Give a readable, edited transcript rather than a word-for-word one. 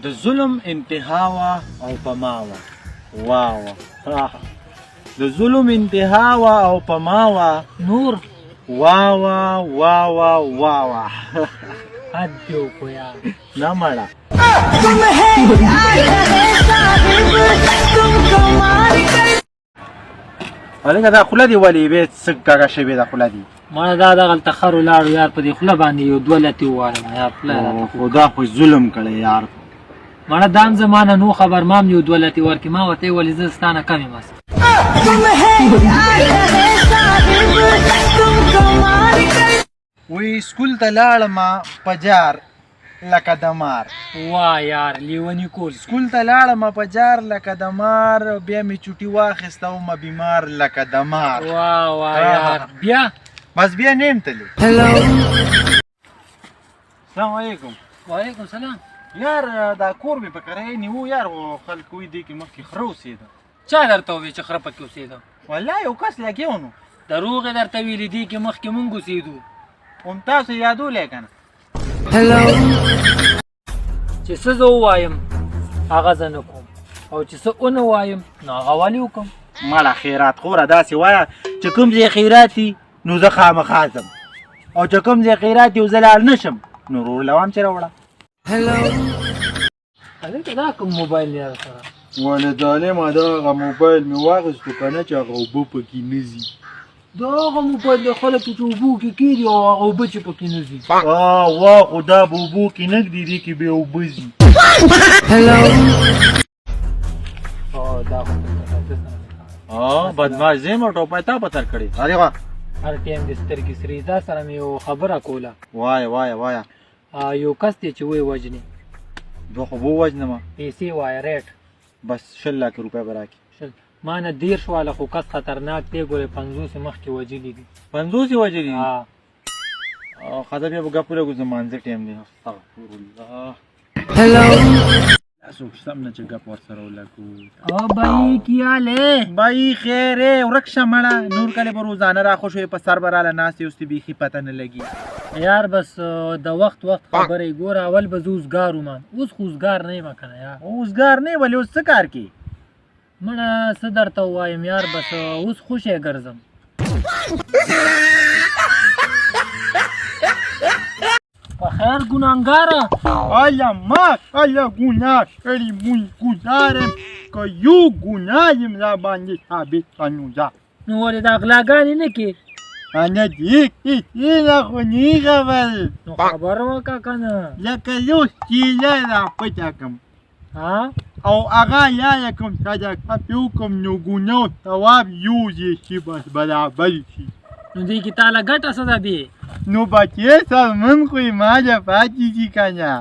د ظلم انتها وه او په ما وه. وا وا، د ظلم انتها وه او په ما وه. نور وا وا وا وا وا وا. حد دې وکړو یار. نه مړه. هلکه دا خوله دې ولې بیا څه کږه شوې ده خوله دې؟ مړه دا دغلته خر ولاړو یار، په دې خوله باندې یو دوه لتې ووهلم یار، خوله یې راته. خدا خو ظلم کړی یار. مړه دا هم زما نه نو خبر، ما هم یو دوه لتې ورکړې، ما ورته وویل زه ستا نه کم یم. وی سکول ته لاړم په جار لکه د مار. وا یار، لیونی کول. سکول ته لاړم په جار لکه د مار، بیا مې چوټي واخیسته ومه بیمار لکه د مار. وا وا یار، بیا بس بیا نیم تللی. السلام علیکم. وعلیکم سلام. یار دا کور مې په کرایه نیو یار، خلک وایي دې کې مخکې خره اوسېده. چا درته وویل چې خره پکې اوسېده؟ والله یو کس لګیا و نو. دروغ یې درته ویلي، دې کې مخکې مونږ اوسېدو. هم تاسو یادولی که نه؟ چې څه زه ووایم هغه زه نه کوم، او چې څه ونه وایم نو هغه ولې وکړم؟ مړه خیرات خوره داسې وایه چې کوم ځای خیرات وي نو زه خامخا ځم، او چې کوم ځای خیرات وي زه لاړ نه شم نو ورور له وام چې راوړه. هلکه دا کوم موبایل دی سره؟ ولې ظالمه دا هغه موبایل مې واخیستو که نه چې هغه اوبه پکې نه ځي. دا هغه موبایل دی خلک چې اوبو کې کېږي او هغه اوبه چې پکې نه ځي. وا خو دا به اوبو کې نه ږدي، دې کې به اوبه ځي. دا خو بدمعاش زه یم ټوپۍ تا په تر کړې. ارې وا هر ټایم دې سترګې سرې. دا سره مې یو خبره کوله. وایه وایه وایه. یو کس دی چې ویې وژني. دوه خو به ووژنم. پیسې وایه ریټ. بس 20 لاکه روپۍ به راکړي. 20 ما نه 30 واله، خو کس خطرناک دی ګورې، 50 یې مخکې وژلي دي. 50 یې وژلي دي؟ ها. ښځه بیا به ګپ ولګو، زه مانځه ټایم دی. استغفرالله. څوک شته هم نه چې ګپ ورسره ولګو. او بای کی حال ہے؟ بای خیر ہے، ورک شه مړه. نور کله به روزانه راخوش وې، په سر به راله ناست یې، اوس دې بیخي پته نه لګي. یار بس د وخت وخت خبرې ګوره. اول به زه اوزګار وم، اوس خو اوزګار نه یم که نه یار. اوزګار نه یې، ولې اوس څه کار کوې؟ مړه څه درته ووایم یار، بس اوس خوشی ګرځم. په خیر ګناهګاره. ایا ما کله ګناه کړې؟ مونږ ګزار یم، که یو ګناه یم را باندې ثابت که نو ځه. نو ولې دا غلاګانې نه کې؟ نه دې کیسې نه خو نه خبر. نو خبر وکړه که نه. لکه یو سیله را پټه کړم او هغه لاره کوم صدقه پرې وکړم، نو ګناه او ثواب یو ځای شي، بس برابر شي. نو دې کې تا له ګټه څه ده بې؟ نو بچې څرمن خو یې ما له پاتې شي که نه.